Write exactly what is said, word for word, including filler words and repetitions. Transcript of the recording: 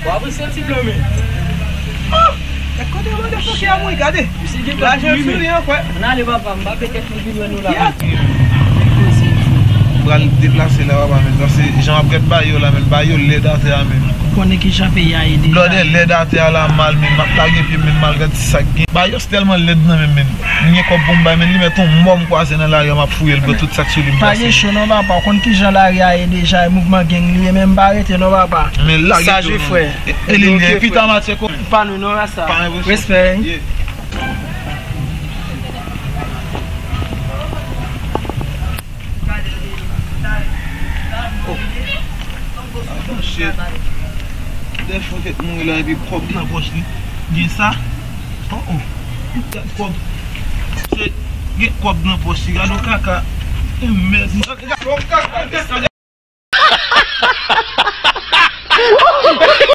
W ap santi blan men. Gad kote motherfucker a mouri, gade. Lajan sou li ankò. Ann ale papa, m pa vle kèk moun vin wè nou la. M pral deplase la papa, men paske jan m ap gad bagay yo la, men bagay yo lèd atè a, men. Ou konnen kijan peyi a ye deja. Blòdè lèd atè a la mal, men m ap lage pye m, men m al gad sa k gen. Bagay yo tèlman lèd nan men m, men. M gen kòb pou m bay, men li mèt yon mò m kwaze nan lari a, m ap fouye l, pran tout sa k sou li, m pase. Pa gen cho non papa, ou konn kijan lari a ye deja, e mouvman gang li ye, men m pa rete non papa. Men lage pye w non. Sa jwe frè. E li ye, pita matye ko. Pa nou non rasta. Pa enpresyon. Respè. Yeah. Oh. Avan shit. De fou fèk mouri la epi kòb nan pòch li. Gen sa? Oh oh. Gad kòb. Se gen kòb nan pòch li. Gade yon kaka. Mèd. Gade yon kaka.